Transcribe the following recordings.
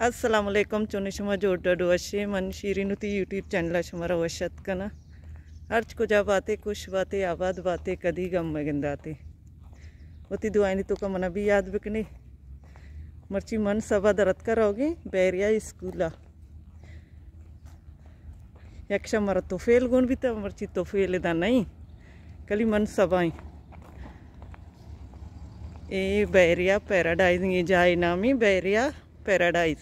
السلام علیکم، چونیں شما؟ جوڑ ڈڈ وشے؟ من شیرین وتی یوٹیوب چینل ءَ شمارا وش اتک کناں۔ ہرچ کجا باتے، خوش باتے، آباد باتے، کدی گم مہ گنداتے۔ وتی دعائنی توکا منا بھی یاد بکنے۔ مرچی من سبا درتکا روگیں بحریہ اسکولا۔ یک شمارا توفیل گون بیتا، مرچی توفیل ادا نہیں، کلی من سبائیں۔ اے بحریہ پیراڈائز، اے جائے نامی بحریہ پیراڈائز۔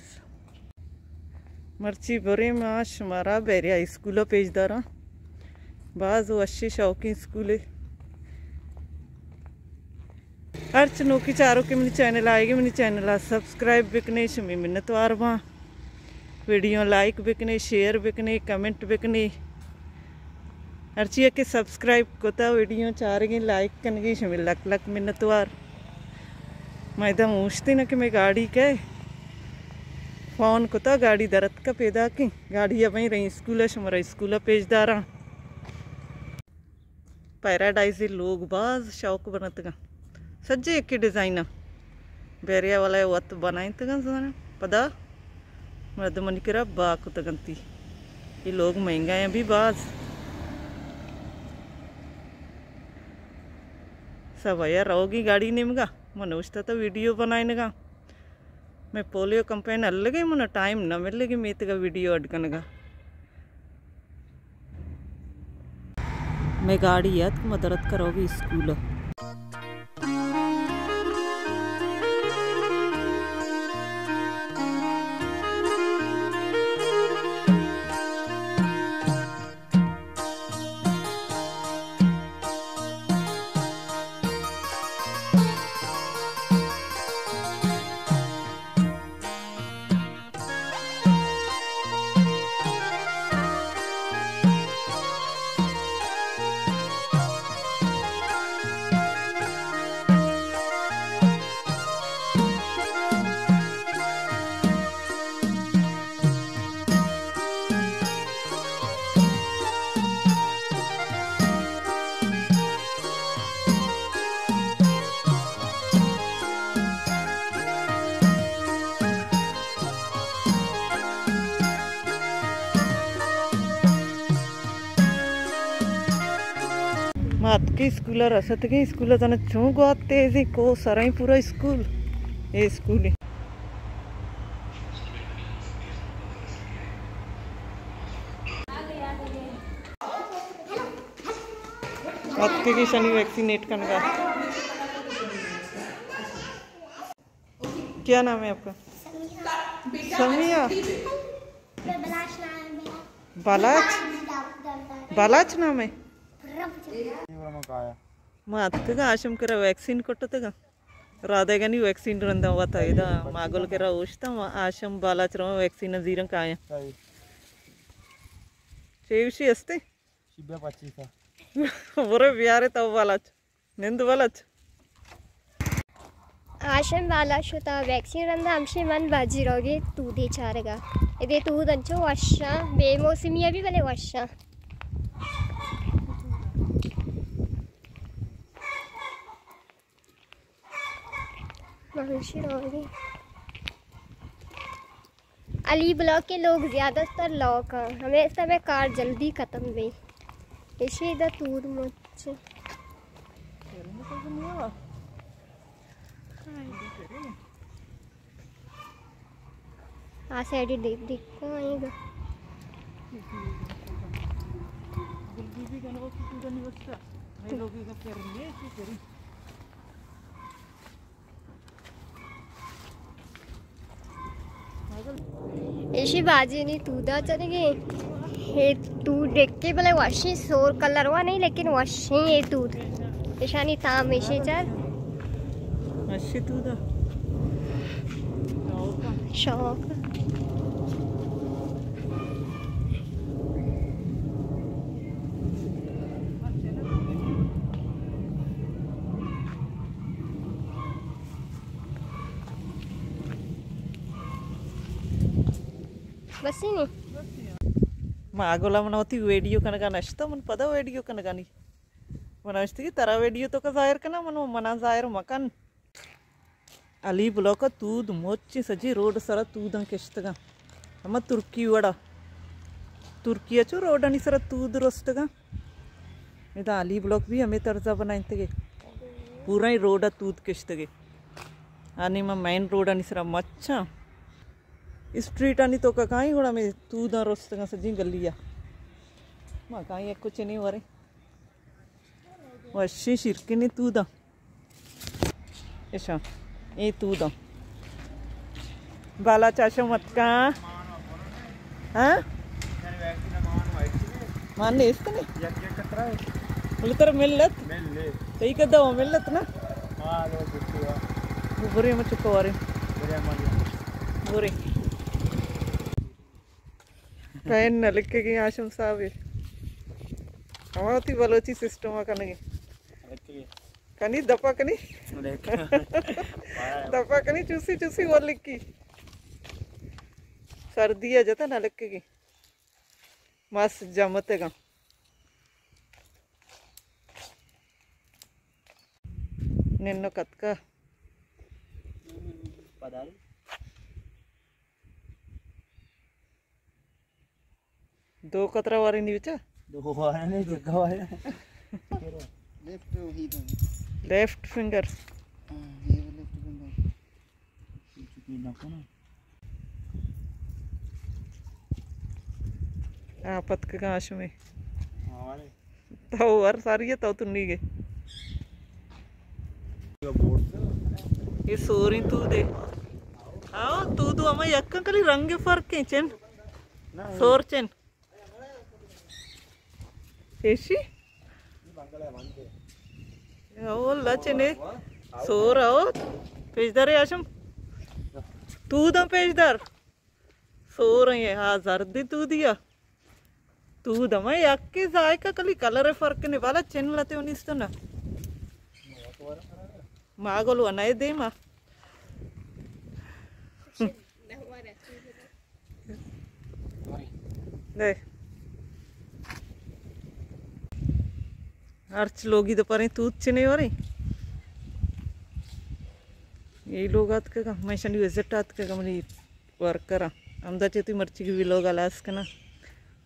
مرچی برے ما شمارا بحریہ اسکول پیش داراں۔ باز وشی شوقیں اسکولے۔ ہرچ نوکی چاروکے منی چینل آئیگی، منی چینل ءَ سبسکرائب بکنے، شمی منتوار باں۔ ویڈیو لائک بکنے، شیئر بکنے، کمنٹ بکنے۔ ہرچی کہ سبسکرائب کتا، ویڈیو چارگیں، لائک کنگی، شمی لک لک منتوار۔ ما ادا اوشتیں کہ مئے گاڑی کئے، فون کتا، گاڑی درتکا پیداکیں۔ گاڑی ءَ بئیں رئیں اسکول ءَ، شمارا اسکول ءَ پیش داراں۔ پیراڈائز ءِ لوگ باز شوق بنتگاں، سجے یکے ڈیزائن ءَ۔ بحریہ والا ءَ وت بنائینتگاں زاناں، پدا مردمانی کرا با کتگنتی۔ اے لوگ مہنگا ایں بھی باز۔ سبایا روگی گاڑی نیمگا، من اوشتا تو ویڈیو بنائینگا۔ مئے پولیو کمپین الگے، منا ٹائم نہ ملگی میتگا ویڈیو اڈ کنگا۔ مئے گاڑی اتک، ما درتکا روگی اسکول۔ ما اتکیں اسکول ءَ رستگیں، اسکول ءَ زاناں چون گوات تیزیں، کو سرائیں پورا اسکول، اے اسکول ایں۔ اتکگی شنی ویکسینیٹ کنگا۔ کیا نام ہے آپ کا؟ سمیہ۔ سمیہ۔ بالاچ نام ہے میرا۔ بالاچ؟ بالاچ نام ہے؟ ما اتکگاں، آشم کرا ویکسین کٹتگاں۔ رادے گنی ویکسین رندا وتا ادا ماگل کرا اوشتا، ما آشم بالاچ رواں ویکسین زیرن کایاں۔ صحیح۔ چیوشی ہستے؟ شبہ پچیس۔ برو بیارے تو بالاچ۔ نند ولد۔ آشم بالا شتا ویکسین رندا، ہمشی من باجی روگی تودے چارگا۔ ادے تود انچو وشاں، بے موسمی ابھی بلے وشاں۔ ہمشی روگی۔ علی بلاک کے لوگ زیادہ تر لوگ ہیں، ہمیں اس طرح کار جلدی ختم بھی۔ ایشی دا تود مچ۔ آ سائیڈ دیکھ، دیکھ کو آئے گا۔ ایشی باجی نی تودا چلگی۔ ہے تو ڈکے بلے وشی، سور کلر وا نہیں لیکن وشی ہے تو۔ ایشانی تام ایشی چل۔ وشی تودا۔ شوق۔ بس ہی نہیں۔ ما گلا من وتی ویڈیو کنگا نشتا، من پدا ویڈیو کنگا نی۔ من اشتی کہ ترا ویڈیو تو کا ظاہر کنا، من منا ظاہر مکن۔ علی بلاک ءَ تود مچیں، سجی روڈ سرا توداں کشتگاں۔ ہما ترکی وڑا، ترکی ءَ چو روڈانی سرا تود رستگاں۔ ادا علی بلاک بھی ہمے طرزا بنائینتگے، پورا ہی روڈ ءَ تود کشتگے۔ آنی ما مین روڈانی سرا مچاں، اسٹریٹانی توکا کائیں گڑا ہمے توداں رستگاں سجیں گلی ءَ۔ ما کائیں یک کچے نہیں ورے۔ وشیں شیرکنیں توداں۔ اشاں، اے توداں۔ بالا چاشو متکاں۔ ہاں؟ مان نیست نے؟ بلے تر ملت؟ تئی کدا ہو ملت نا؟ برے ہم چکا وارے۔ برے۔ پین نہ لکھگی ہاشم صاحب۔ ہما وتی بلوچی سسٹم ءَ کنگی۔ کنی دپا کنی۔ دپا کنی چوسی چوسی وہ لکھی۔ سردی ءَ جتا نہ لکھگی۔ مس جمتگاں۔ ننو کتکا۔ دو قطرہ وارے نی بچا؟ دو وارے نے، جگہ وارے۔ لیفٹ وہی تو۔ Left finger. ہاں، یہ لیفٹ فنگر۔ چکی نہ کنا۔ ہاں، پتکگاں شمے۔ ہاں، وارے۔ تو ور ساری ہے تو تنی گے۔ یہ سوریں تودے۔ ہاں، تودو ہما یکاں کلی رنگ فرق ہیں چن۔ سور چن۔ پیشی؟ او اللہ چنے۔ سور او۔ پیش دارے ہاشم۔ توداں پیش دار۔ سور ہیں، ہاں، زردی تودیا۔ تود ہمیں یکی ذائقہ کلی کلر فرق نے، بالا چن لتے انیس تو نا۔ ما گل و نئے دیما۔ دے۔ ہرچ لوگی دپاریں تود چنے وریں۔ یہ لوگ آتکگا، میں شنی وزٹ آتکگا منی ورکراں۔ ہمدا چہ تئی مرچیگی ویلوگ ہلاس کناں۔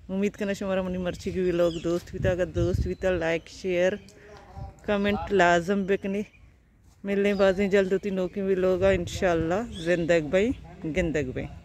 امید کناں شمارا منی مرچیگی ویلوگ دوست بیتا۔ اگر دوست بیتا، لائک، شیئر، کمنٹ لازم بکنی۔ ملیں بازیں جلد وتی نوکیں ویلوگا انشاءاللہ۔ زندگ بئیں، گندگ بئیں۔